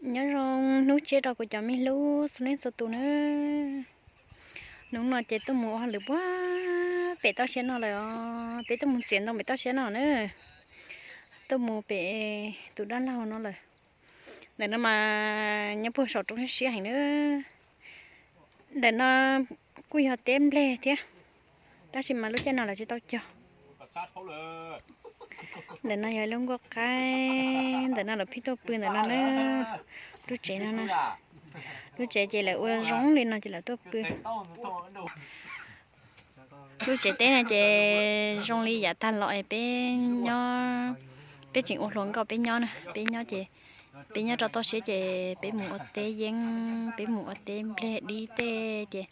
Nyob zoo hnub tshiab rau kuv cov me hlub txhua leej txhua tus nawb. Hnub no ces tuaj mus ua hauj lwm puag pem toj siab no lawm os, peb tuaj mus txiav ntoo pem toj siab no na. Tuaj mus pem tus dab laug no lawm. Ntawm no mas nyob puag saum roob siab siab heev na. Ntawm no kuj yog teb nplej thiab, tab sis mas lub caij no lawv tsis tau cog. Ntawm no yog lub nkoj qaib, ntawm no lawv pheej tuaj pw ntawm no na. Lub tsev no na, lub tsev ces lawv ua zoo li no ces lawv tuaj pw. Lub tsev teb no ces zoo li yav tag los es peb nyob, peb tseem ua hluas nkauj peb nyob na, peb nyob ces peb nyob rau toj siab ces peb mus ua teb yeeb, peb mus ua teb nplej dib tej ces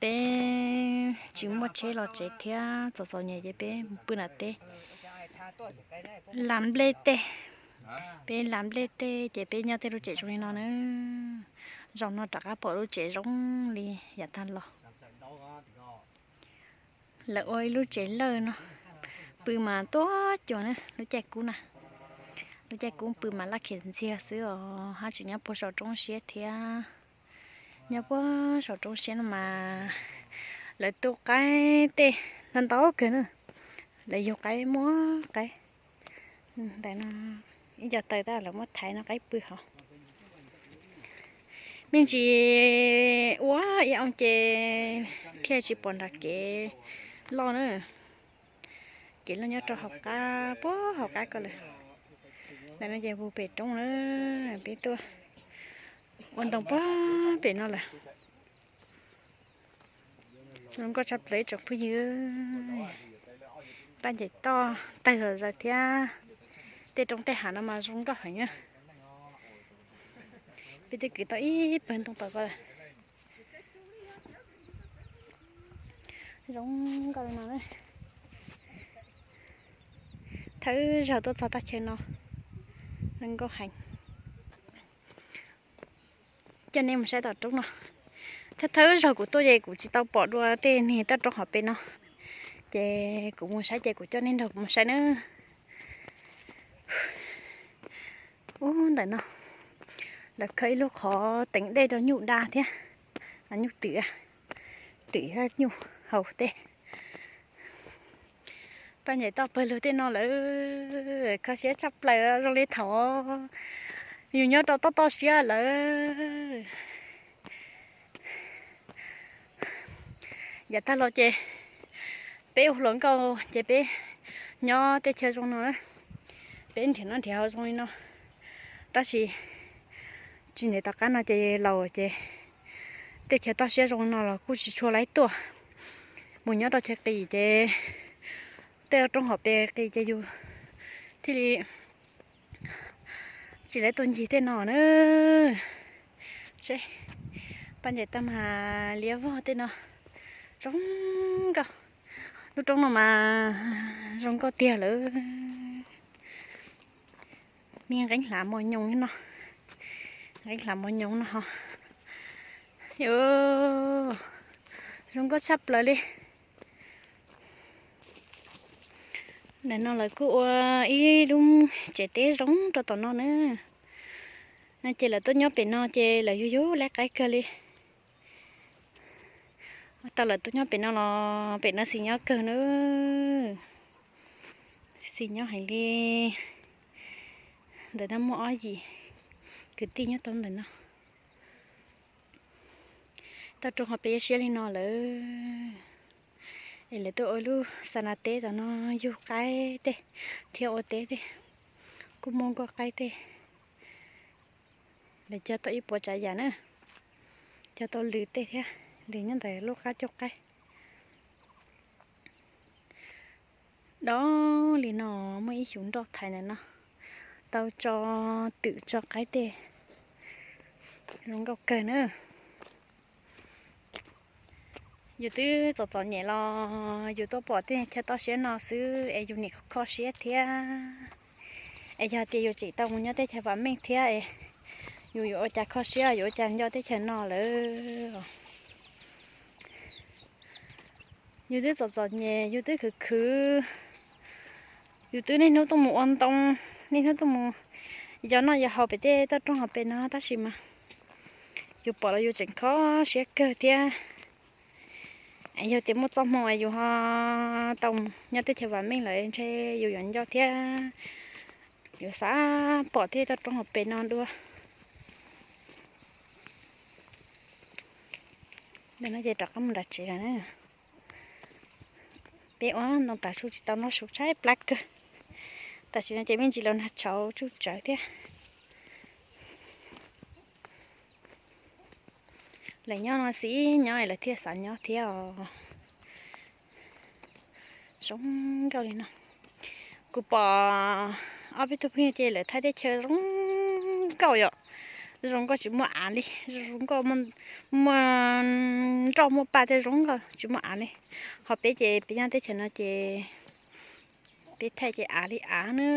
peb tsis muaj tsheb los tsev thiab txom txom nyem ces peb mus pw nram teb las nplej tej. Peb las nplej tej ces peb nyob tej lub tsev zoo li no na. Zaum no rov qab pom lub tsev zoo li yav tag los. Lawv ua ib lub tsev lawj no, pw mas tuaj cuag na lub caij kub na. Lub caij kub pw mas laj khiav ntxiag xwb os, haj tseem nyob puag saum roob siab thiab. Nyob puag saum roob siab no mas lawv tu qaib tej ntau ntau kawg na. Lawv yug qaib muab qaib ntawm no ib co taws tab lawv muab thaiv no qaib pw hauv. Me ntsis ua ib oo ces thiaj tsis pom nram kev loj na. Kev loj nyob rau hauv qab, puag hauv qab ko lawm. Ntawm no ces puag pem roob na, peb tuaj ua ntoo puag pem no lawm. Zoo nkauj tshaj plaws ib tsoom phooj ywg. Paj ncaim toj tawg zom zaws thiab. Tej roob tej hav no mas zoo nkauj heev na. Peb twb kwv tau ib pawg ntoo tom ko lawm. Zoo nkauj li no na. Thawj zaug tuaj txog toj chaw no, zoo nkauj heev. Coj nej mus saib tom roob no. Thawj thawj zaug kuv tuaj ces kuv tsis tau pom dua tej niag toj roob hauv pes no, ces kuv mus saib ces kuv coj nej nrog kuv mus saib nawb. Ub, ntawm no lawv kho ib lub qhov teev dej rau nyuj da thiab, nyuj twm, twm thiab nyuj haus tej. Paj ncaim toj pawg lug tej no lawm, kho siab tshaj plaws zoo li thaum yus nyob rau toj toj siab lawm. Yav tag los ces peb ua hluas nkauj ces peb nyob tej chaw zoo no, peb nrhiav noj nrhiav haus zoo li no. Tab sis tsis ntev tom qab no ces laus ces tej chaw toj siab zoo no los kuj tsis tshua laib tuaj. Mus nyob rau chaw qis ces tej roob hauv pes qis ces yus thiaj li tsis laib tuaj ncig tej no na. Seb, paj ncaim toj mas liab vog tej no zoo nkauj. Lub roob no mas zoo nkauj tiag lawm. Me nqeeb hlav mos nyoos no, nqeeb hlav mos nyoos no ho, zoo nkauj tshaj plaws li. Ntawm no lawv kuj ua ib lub tsev teb zoo rau tom no na. Ces lawv tuaj nyob pem no ces lawv yug yug laib qaib kawg li. Tau lawv tuaj nyob pem no los pem no xis nyob kawg na. Xis nyob heev li. Ntawm no muaj ob yim kwv tij nyob tau ntawm no. Toj roob hauv pes siab li no lawm. Es lawv tuaj ua lub xa na teb tom no yug qaib tej thiab ua teb tej, kuj muaj nkoj qaib tej. Lawv cog tau ib puas tsav yam na, cog tau lws tej thiab, lws nyob ntawm lub qab cog qaib. Dob li no muaj ib xyuv nroj thaiv ntawm no, tau tso twm tso qaib tej, zoo nkauj kawg na. Yus twb txom txom nyem los yus tuaj pom tej chaw toj siab no xwb es yus nim kho siab thiab. Es yog tias yus tseem tau mus nyob teb chaws vam meej thiab es yus yuav ua cas kho siab, yuav ua cas nco teb chaws no lawm. Yus twb txom txom nyem, yus twb khwv khwv, yus twb niaj hnub tuaj mus ua ntoo, niaj hnub tuaj mus Yog noj yog haus pem tej toj roob hauv pes no tab sis mas yus pom los yus tseem kho siab kawg thiab. Yog tias muaj txoj hmoo yus ho tau nyob teb chaws vam meej lawm ntshe yus yuav nco thiab. Yus xav pom tej toj roob hauv pes no dua. Ntawm no ces rov qab mus nram tsev lawm na. Peb ua ntoo tav su tsis tau noj su tshaib plab kawg. Tam sim no ces me ntsis los nag tshauv tsuj tsawv thiab. Lawv nyob no xij nyob lawv thiaj xav nyob thiab os. Zoo nkauj li no. Kuv pom ob peb tug phooj ywg ces lawv thaij teb chaws zoo nkauj yom. Zoo nkauj tsis muaj av li, zoo nkauj muaj nroj muaj paj thiab zoo nkauj tsis muaj av li. Ho peb ces peb nyob teb chaws no ces peb thaij ces av li av na,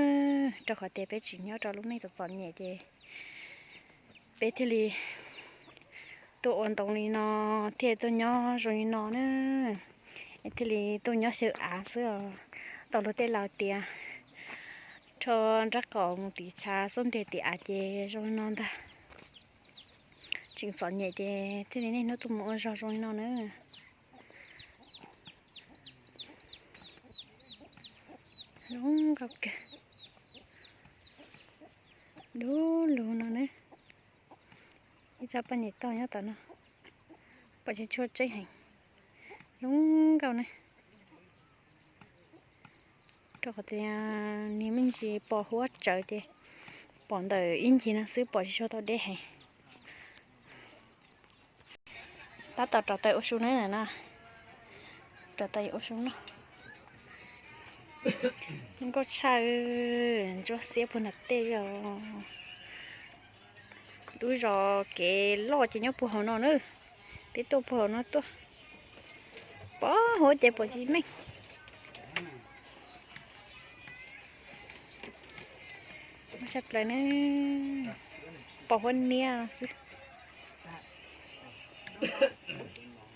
rau qhov tias peb tsis nyob rau lub neej txom txom nyem ces peb thiaj li tuaj ua ntoo li no, thiaj tuaj nyob zoo li no na. Es thiaj li tuaj nyob xyaw av xwb os. Tau luag tej laus tias rho nrab qaum mus tim tshav xub ntiag tim av ces zoo li no ntag. Tseem txom nyem ces thiaj li niaj hnub tuaj mus ua zog zoo li no na. Zoo nkauj kawg. Du lug no na. Ib tsob paj nyem toj nyob tom no, pom tsis tshua tseeb heev. Zoo nkauj na. Rau qhov tias nws me ntsis pos huab tsawv ces pom ntawm ib ncig no xwb pom tsis tshua tau deb heev. Tab tom rauv taws ua su na no. Rauv taws ua su no. Nkauj tshaj, ntsuab xiab puag nram tej os. Lub zos kev loj ces nyob puag hauv no na. Peb tuaj puag hauv no tuaj. Pom huab ces pom tsis meej. Tshaj plaws ne, pom huab niab xwb.